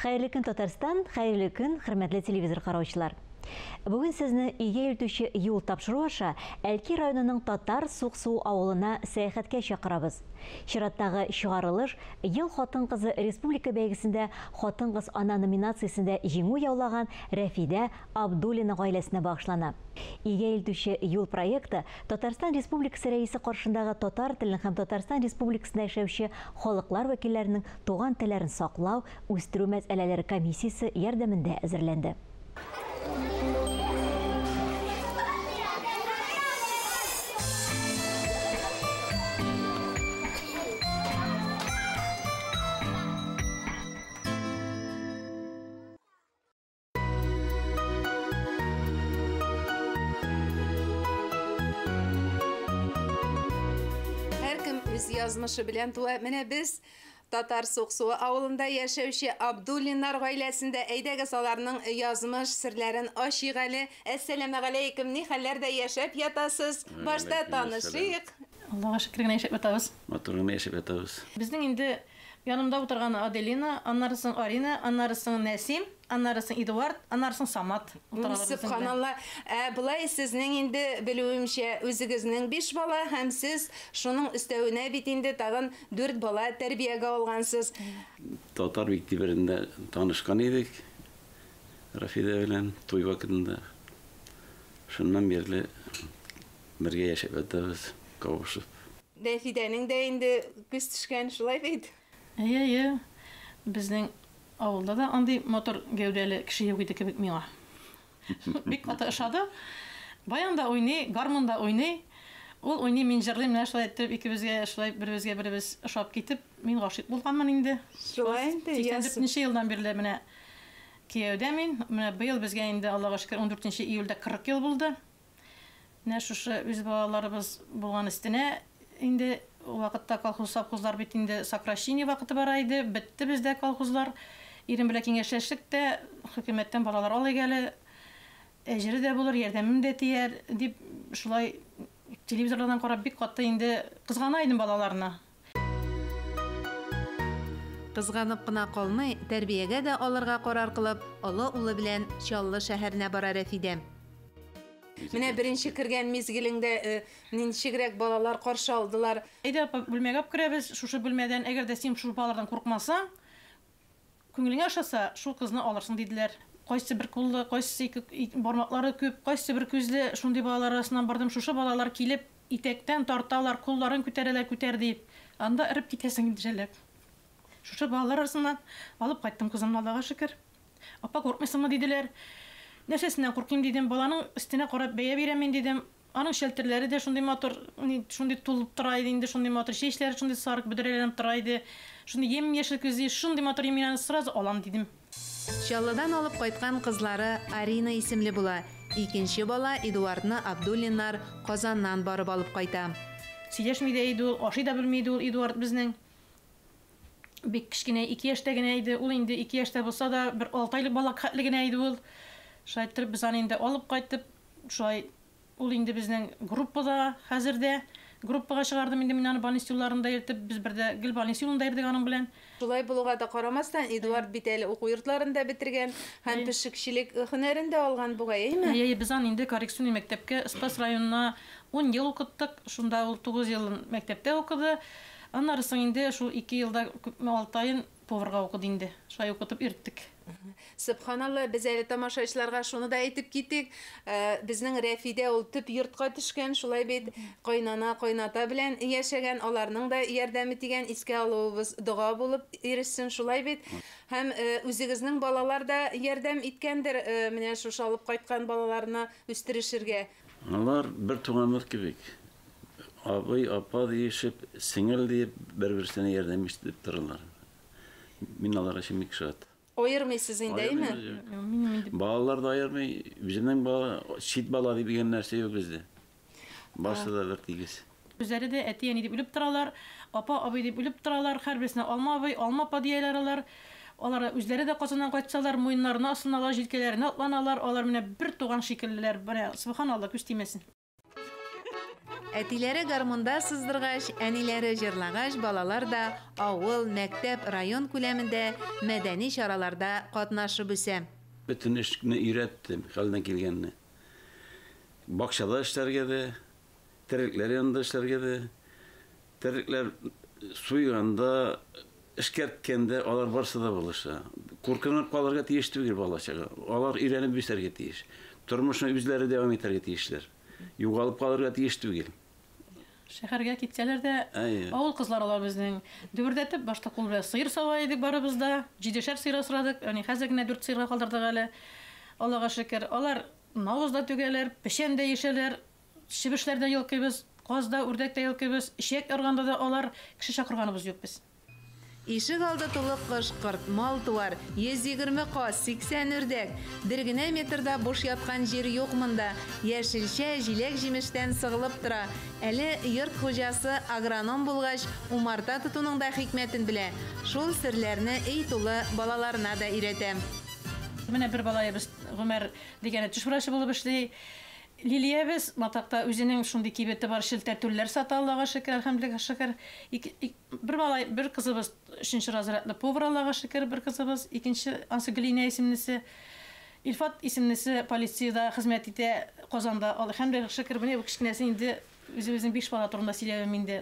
Хәерле көн, Татарстан, хәерле көн, хөрмәтле телевизор караучылар. Бүген сезне өйгә илтүче юл тапшыру аша Әлки районының Татар Суксуы авылына сәяхәткә чакырабыз. Чираттагы чыгарылыш Ел хатын-кызы республика бәйгесендә Хатын-кыз ана номинациясендә җиңү яулаган Рәфидә Абдуллина гаиләсенә багышлана. Өйгә илтүче юл проекты Татарстан Республикасы Рәисе каршындагы татар телен һәм Татарстан Республикасында яшәүче халыклар вәкилләренең туган телләрен саклау, үстерү мәсьәләләре комиссиясе ярдәмендә әзерләнде. Һәркем үз язмышы белән туа. Менә без Татар Суксуы авылында яшәүче Абдуллиннар гаиләсендә әйдәгез аларның язмыш серләрен ачыйк әле. Әссәламегаләйкем, ни хәлләрдә яшәп ятасыз? Башта танышыйк. Аллага шөкер генә яшәп ятабыз. Матур гына яшәп ятабыз. Безнең инде янымда утырган Аделина, аннары соң Арина, аннары соң Нәсим, аннары соң Эдуард, аннары соң Самат утыралар безнең белән. Сөбханалла. Ә болай сезнең инде, белүемчә, үзегезнең биш бала һәм сез шуның өстәвенә бит инде тагын дүрт бала тәрбиягә алгансыз. Татар Биктиберендә танышкан идек Рафидә белән туй вакытында. Шуннан бирле бергә яшәп ятабыз, кавышып. Рәфидәнең дә инде күз төшкән, шулай бит? Әйе, әйе. Безнең авылда да андый матур гәүдәле кеше юк иде кебек миңа. Бик каты ошады. Баянда уйный, гармунда уйный. Ул уйный, мин җырлыйм. Менә шулай иттереп икебезгә шулай беребезгә беребез ошап китеп, мин гашыйк булганмын инде. Шулай инде, 84 нче елдан бирле менә кияүдә мин. Менә быел безгә инде, Аллага шөкер, 14 нче июльдә 40 ел булды. Менә шушы үз балаларыбыз булган өстенә инде ул вакытта колхоз, совхозлар бит инде сокращение вакыты бара иде, бетте бездә колхозлар. Ирем белән киңәшләштек тә, хөкүмәттән балалар алыйк әле, әҗере дә булыр, ярдәмем дә тияр, дип шулай телевизорлардан карап бик каты инде кызгана идем балаларны. Кызганып кына калмый, тәрбиягә дә алырга карар кылып, олы улы белән Чаллы шәһәренә бара Рәфидә. Менә беренче кергән мизгелеңдә ничегрәк балалар каршы алдылар? Әйдә, апа, бүлмәгә алып керәбез. Шушы бүлмәдән, әгәр дә син шул балалардан курыкмасаң, күңелеңә ошаса, шул кызны алырсың, диделәр. Кайсы бер куллы, кайсысы ике бармаклары күп, кайсы бер күзле, шундый балалар арасыннан бардым. Шушы балалар килеп, итәктән тарталар, кулларын күтәрәләр, күтәр дип. Анда эреп китәсең инде, жәлләп. Шушы балалар арасыннан алып кайттым кызымны, Аллага шөкер. Апа, куркмыйсыңмы, диделәр. Нәрсәсеннән куркыйм, дидем. Баланың өстенә карап бәя бирәм мин, дидем. Аның шәлтерләре дә шундый матур, шундый тулып тора иде инде, шундый матур чәчләре шундый сарык бөдрәләнеп тора иде. Шундый ямь-яшел күзле, шундый матур, мин аны сразу алам, дидем. Чаллыдан алып кайткан кызлары Арина исемле була. Икенче бала Эдуардны Абдуллиннар Казаннан барып алып кайта. Сөйләшми дә иде ул, ашый да белми иде ул Эдуард безнең. Бик кечкенә, ике яшьтә генә иде. Ул инде ике яшьтә булса да, бер алты айлык бала хәтле генә иде ул. Шулай иттереп, без аны инде алып кайтып, шулай ул инде безнең группада хәзер дә. Группага чыгардым инде мин аны больница юлларында йөртеп, без бер дә гел больница юлында йөрдек аның белән. Шулай булуга да карамастан, Эдуард бит әле уку йортларын да бетергән һәм пешекчелек һөнәрен дә алган бугай, әйеме? Әйе, без аны инде коррекционный мәктәпкә Спас районына ун ел укыттык. Шунда ул тугыз елын мәктәптә укыды. Аннары соң инде шул ике елда күпме алты аен поварга укыды инде. Шулай укытып йөрттек. Сөбханалла, без әле тамашачыларга шуны да әйтеп китик, безнең Рәфидә ул төп йортка төшкән, шулай бит, кайнана, кайната белән яшәгән, аларның да ярдәме тигән, искә алуыбыз дога булып ирешсен, шулай бит. Һәм үзегезнең балалар да ярдәм иткәндер, менә шушы алып кайткан балаларны үстерешергә. Алар бер туганнар кебек. Абый, апа диешеп, сеңел диеп, бер-берсенә ярдәм итеп торалар. Мин алар өчен бик шат. Аермыйсыз инде, әйме? Аермыйбыз, юк. Балалар да аермый, үземнең бала, чит бала дип дигән нәрсә юк бездә. Барысы да бер тигез. Үзләре дә әти-әни дип үлеп торалар, апа, абый дип үлеп торалар, һәрберсенә Алма абый, Алма апа дияләр алар. Алар үзләре дә Казаннан кайтсалар, муеннарына асылыналар, җилкәләренә атланалар, алар менә бер туган шикеллеләр, менә, сөбханалла, күз тимәсен. Әтиләре гармунда сыздыргач, әниләре җырлагач, балалар да авыл, мәктәп, район күләмендә мәдәни чараларда катнашып үсә. Бөтен эшне өйрәттем, хәлдән килгәнне. Бакчада эшләргә дә, терлекләр янында эшләргә дә, терлекләр суйганда, эшкәрткәндә алар барысы да булыша. Куркынып калырга тиеш түгел бала-чага. Алар өйрәнеп үсәргә тиеш. Тормышны үзләре дәвам итәргә тиешләр. Югалып калырга тиеш түгел. Шәһәргә китсәләр дә, авыл кызлары алар безнең. Дөбердәтеп башта кул белән сыер сава идек барыбыз да. 7-шәр сыер асрадык. Ягъни хәзер генә 4 сыерга калдырдык әле. Аллага шөкер, алар навоз да түгәләр, печән дә ишәләр, чебешләр дә йолкыйбыз, каз да, үрдәк тә йолкыйбыз. Эчәк ярганда да алар, кеше чакырганыбыз юк без. Ишек алды тулы кош-корт, мал-туар, 120 каз, 80 үрдәк. Бер генә метр да буш яткан җир юк монда. Яшелчә, җиләк-җимештән сыгылып тора. Әле йорт хуҗасы агроном булгач, умарта тотуның да хикмәтен белә. Шул серләрне өй тулы балаларына да өйрәтә. Менә бер балаебыз Гомәр дигәне теш врачы булып эшли. Лилиябез Матакта үзенең шундый кибете бар, шелтә түлләр сата, Аллага шөкер, әлхәмдүлилләһ шөкер. Бер малай, бер кызыбыз өченче разрядлы повар, Аллага шөкер, бер кызыбыз, икенче ансы Гөлинә исемлесе. Илфат исемлесе полициядә хезмәт итә Казанда. Әлхәмдүлилләһ шөкер, менә бу кечкенәсе инде үзебезнең 5 бала турында сөйләвем инде.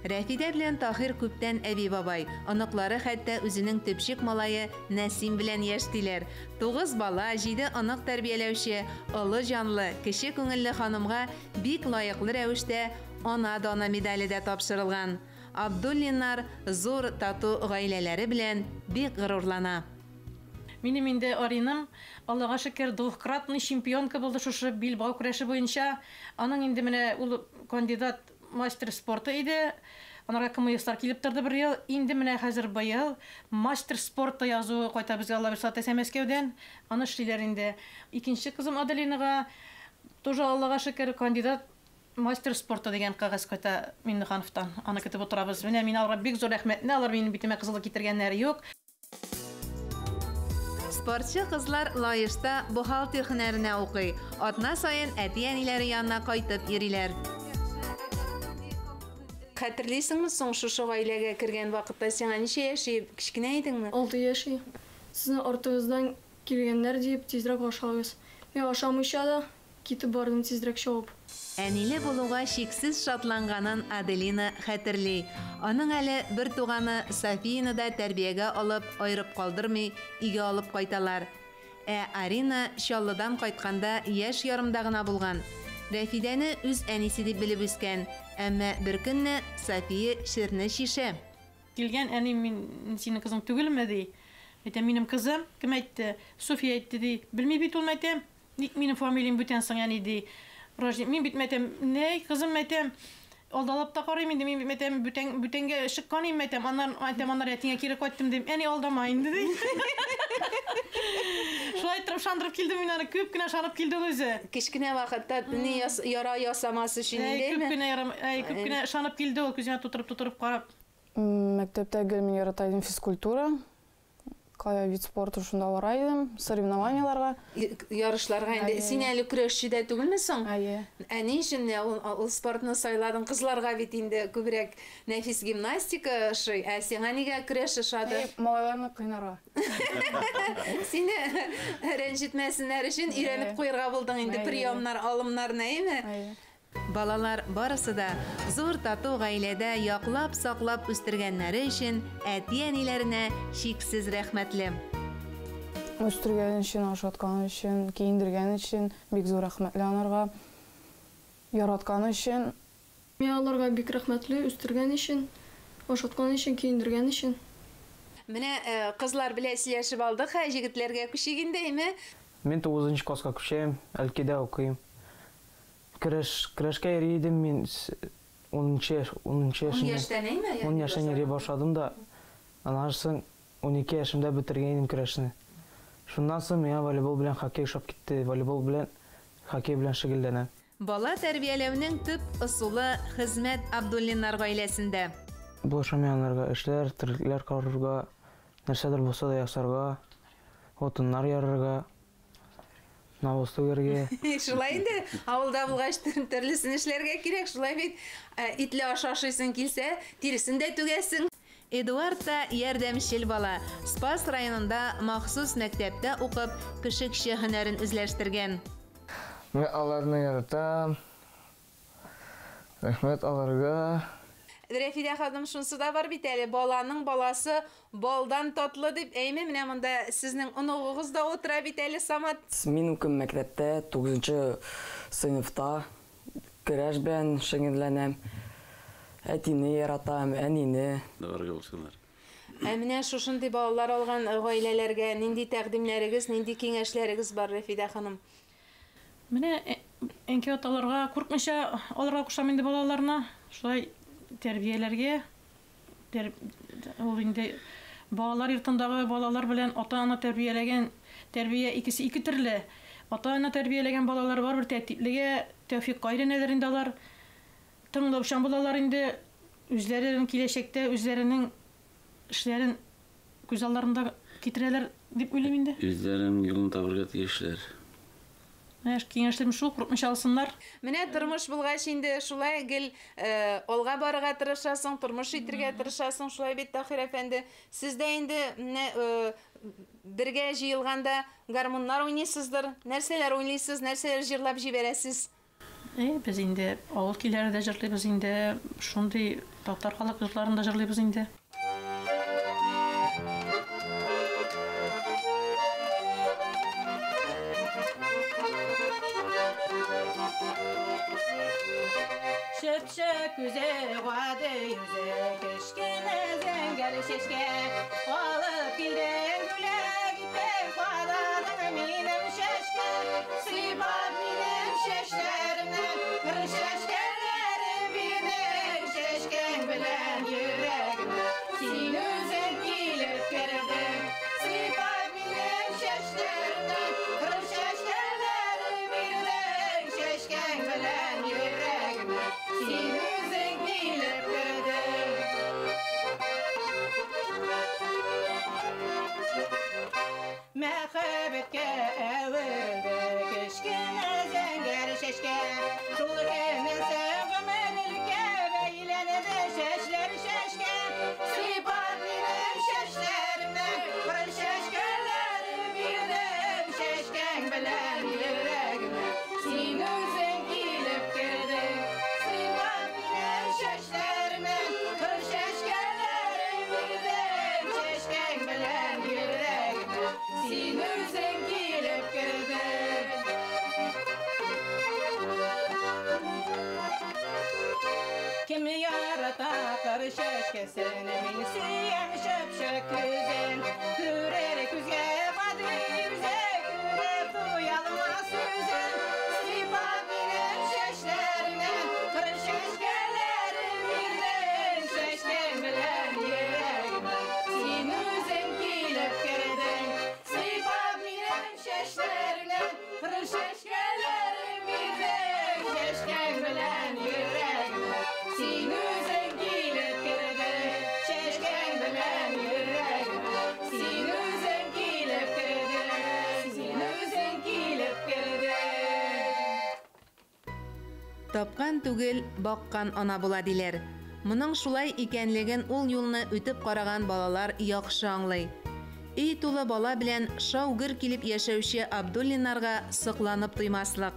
Рәфидә белән Таһир күптән әби-бабай, оныклары хәтта үзенең төпчек малае Нәсим белән яшьтиләр. 9 бала, 7 онык тәрбияләүче, олы җанлы, кече күңелле ханымга бик лаеклы рәвештә Ана даны медале дә тапшырылган. Абдуллиннар зур тату гаиләләре белән бик горурлана. Минем инде Ариным, Аллага шөкер, двухкратный чемпионка булды шушы билбау көрәше буенча. Аның инде менә ул кандидат мастер спорта иде. Анарга КМСлар килеп торды бер ел. Инде менә хәзер быел мастер спорта язуы кайта безгә, Алла бирсә, Атайса Мәскәүдән. Аны эшлиләр инде. Икенче кызым Аделинага тоже, Аллага шөкер, кандидат мастер спорта дигән кәгазь кайта Миннехановтан. Аны көтеп утырабыз. Менә мин аларга бик зур рәхмәтле. Алар минем битемә кызыллык китергәннәре юк. Спортчы кызлар Лаешта бухгалтер һөнәренә укый. Атна саен әти-әниләре янына кайтып йөриләр. Хәтерлисеңме соң шушы гаиләгә кергән вакытта сиңа ничә яшь иде? Кечкенә идеңме? 6 яшь иде. Сезнең артыгыздан килгәннәр диеп тизрәк ашагыз. Мин ашамыйча да китеп бардым тизрәк чабып. Әниле булуга чиксез шатланганын Аделина хәтерли. Аның әле бер туганы Софияны да тәрбиягә алып, айырып калдырмый, өйгә алып кайталар. Ә Арина Чаллыдан кайтканда яшь ярымда гына булган. Рәфидәне үз әнисе дип белеп үскән. Әмма бер көнне София шерне шише. Килгән әни, мин синең кызың түгелме, ди. Әйтәм, минем кызым. Кем әйтте? София әйтте, ди. Белми бит ул, әйтәм. Ник минем фамилиям бүтән соң, әни, ди. Рожден, мин бит мәтәм, нәй, кызым, мәтәм, алдалап та карыйм инде, мин бит мәтәм, бүтәнгә чыккан идем, мәтәм, аннан, әйтәм, аннары әтиңә кире кайттым, дим, әни алдама инде, ди. Шулай итеп ышандырып килдем мин аны, күп кенә ышанып килде ул үзе. Кечкенә вакытта ни яра ясамас өчен инде, Күп кенә яра, күп кенә ышанып килде ул, күземә тутырып-тутырып карап. Мәктәптә гел мин ярата идем физкультура. Кая вид спорта шунда бара идем, соревнованияларга. Ярышларга инде. Син әле көрәшче дә түгелме соң? Әйе. Ә ни өчен ул спортны сайладың? Кызларга бит инде күбрәк нәфис гимнастика ошый, ә сиңа нигә көрәш ошады? Әй, малайларны кыйнарга. Сине рәнҗетмәсеннәр өчен өйрәнеп куярга булдың инде приемнар, алымнарны, әйеме? Әйе. Балалар барысы да зур тату гаиләдә яклап-саклап үстергәннәре өчен әти-әниләренә чиксез рәхмәтле. Үстергән өчен, ашаткан өчен, киендергән өчен бик зур рәхмәтле аларга. Яраткан өчен. Мин аларга бик рәхмәтле, үстергән өчен, ашаткан өчен, киендергән өчен. Менә кызлар белән сөйләшеп алдык, ә җегетләргә күчик инде, әйме? Мин 9 класска күчәм, Әлкидә укыйм. Көрәшкә йөри идем мин унынчы яшь, унынчы Ун яшемдә. яшьтән, әйме? Ун яшьтән йөри башладым да, аннан соң 12 яшемдә бетергән идем көрәшне. Шуннан соң миңа волейбол белән хоккей ошап китте, волейбол белән хоккей белән шөгыльләнәм. Бала тәрбияләүнең төп ысулы хезмәт Абдуллиннар гаиләсендә. Булышам мин аларга эшләр, терлекләр карарга, нәрсәдер булса да ясарга, утыннар ярырга. Навоз түгәргә. Шулай инде, авылда булгач төрлесен эшләргә кирәк, шулай бит. Итле аш ашыйсың килсә, тиресен дә түгәсең. Эдуард та ярдәмчел бала. Спас районында махсус мәктәптә укып, пешекче һөнәрен үзләштергән. Мин аларны яратам. Рәхмәт аларга. Рәфидә ханым, шунысы да бар бит әле, баланың баласы балдан татлы дип, әйме, менә монда сезнең оныгыгыз да утыра бит әле, Самат. Мин укыйм мәктәптә, 9 сыйныфта, көрәш белән шөгыльләнәм. Әтине яратам, әнине. Дәварга булсыннар. Ә менә шушындый балалар алган гаиләләргә нинди тәкъдимнәрегез, нинди киңәшләрегез бар, Рәфидә ханым? Менә әнкәй аталарга куркмыйча алырга кушам инде балаларны, шулай тәрбияләргә. Ул инде балалар йортындагы балалар белән ата-ана тәрбияләгән тәрбия икесе ике төрле. Ата-ана тәрбияләгән балалар барыбер тәртиплегә, тәүфикка өйрәнәләр инде алар. Тыңлаучан булалар инде, үзләренең киләчәктә үзләренең эшләрен күз алларында китерәләр дип уйлыйм инде. Үзләренең юлын табырга тиешләр. Киңәшләрем шул, курыкмыйча алсыннар. Менә тормыш булгач инде шулай гел алга барырга тырышасың, тормыш итергә тырышасың, шулай бит, Таһир әфәнде. Сез дә инде менә бергә җыелганда гармуннар уйныйсыздыр. Нәрсәләр уйныйсыз, нәрсәләр җырлап җибәрәсез? Без инде авыл көйләре дә җырлыйбыз инде, шундый татар халык җырларын да җырлыйбыз инде. Чыпчык күзе, гади йөзе, кечкенә зәңгәр чәчкә. Алып килдең, бүләк иттең, кададың минем чәчкә. Сыйпап минем чәчләремнән, кыр чәчкәләрен бирдең, чәчкәң белән йөрәгемә син үзең килеп кердең. Сыйпап минем чәчләремнән, кыр чәчкәләрен бирдең, чәчкәң белән йөрәгемә син үзең килеп кердең. Мәхәббәткә әверелде кечкенә зәңгәр чәчкә. Шул көннән соң гомерлеккә бәйләнде чәчләр чәчкә. Сыйпап минем чәчләремнән, кыр чәчкәләрен бирдең, чәчкәң белән йөрәгемә син үзең килеп кердең. Сыйпап минем чәчләремнән, кыр чәчкәләрен бирдең, чәчкәң белән йөрәгемә син үзең килеп кердең. Кем ярата кыр чәчкәсен, мин сөям чыпчык күзен. Күрер күзгә гади үзе, күреп туялмас үзен. Сыйпап минем чәчләремнән, кыр чәчкәләрен бирдең, чәчкәң белән йөрәгемә син үзең килеп кердең. Сыйпап минем чәчләремнән, кыр чәчкәләрен бирдең, чәчкәң белән йөрәгемә син үзең килеп кердең. Чәчкәң белән йөрәгемә син үзең килеп кердең, син үзең килеп кердең. Тапкан түгел, баккан ана була диләр. Моның шулай икәнлеген ул юлны үтеп караган балалар яхшы аңлый. Өй тулы бала белән шау-гөр килеп яшәүче Абдуллиннарга сокланып туймаслык.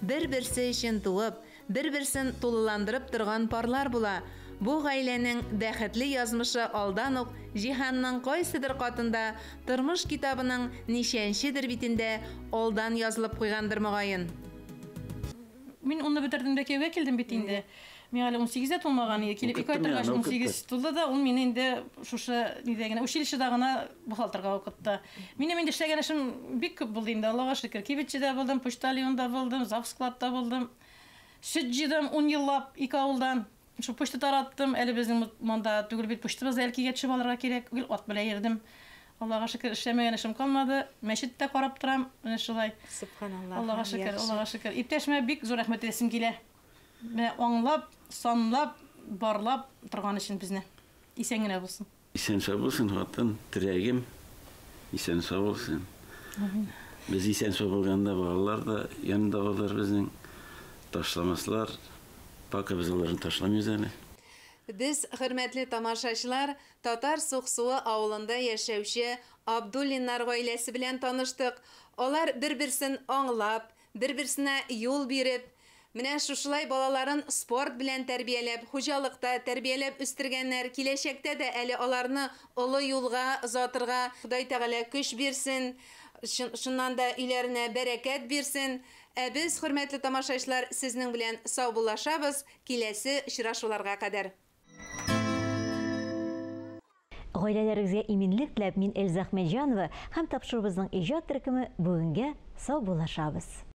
Бер-берсе өчен туып, бер-берсен тулыландырып торган парлар була. Бу гаиләнең бәхетле язмышы алдан ук җиһанның кайсыдыр катында, тормыш китабының ничәнчедер битендә алдан язылып куйгандыр мөгаен. Мин уны бетердем дә кияүгә килдем бит инде. Миңа әле 18-дә тулмаган иде. Килеп ике ай торгач 18 тулды да, ул мине инде шушы нидә генә, училищеда гына бухгалтерга укытты. Минем инде эшләгән эшем бик күп булды инде, Аллага шөкер. Кибетчедә булдым, почтальонда булдым, завскладта булдым. Сөт җыйдым 10 еллап ике авылдан. Шул почта тараттым. Әле безнең монда түгел бит, почтабыз да Әлкигә төшеп алырга кирәк. Гел ат белән йөрдем. Аллага шөкер, эшләмәгән эшем калмады. Мәчеттә карап торам, менә шулай. Субханаллах. Аллага шөкер, Аллага шөкер. Иптәшемә бик зур рәхмәт әйтәсем килә. Менә аңлап, санлап, барлап торган өчен безне. Исән генә булсын. Исән сау булсын, хатын, терәгем. Исән сау булсын. Амин. Без исән-сау булганда балалар да янында булыр безнең. Ташламаслар. Пока без аларны ташламыйбыз әле. Без, хөрмәтле тамашачылар, Татар Суксуы авылында яшәүче Абдуллиннар гаиләсе белән таныштык. Алар бер-берсен аңлап, бер-берсенә юл биреп, менә шушылай балаларын спорт белән тәрбияләп, хуҗалыкта тәрбияләп үстергәннәр. Киләчәктә дә әле аларны олы юлга озатырга Ходай Тәгалә көч бирсен, чыннан да өйләренә бәрәкәт бирсен. Ә без, хөрмәтле тамашачылар, сезнең белән саубуллашабыз, киләсе очрашуларга кадәр. Гаиләләрегезгә иминлек теләп, мин Эльза Әхмәтҗанова һәм тапшыруыбызның иҗат төркеме бүгенгә саубуллашабыз.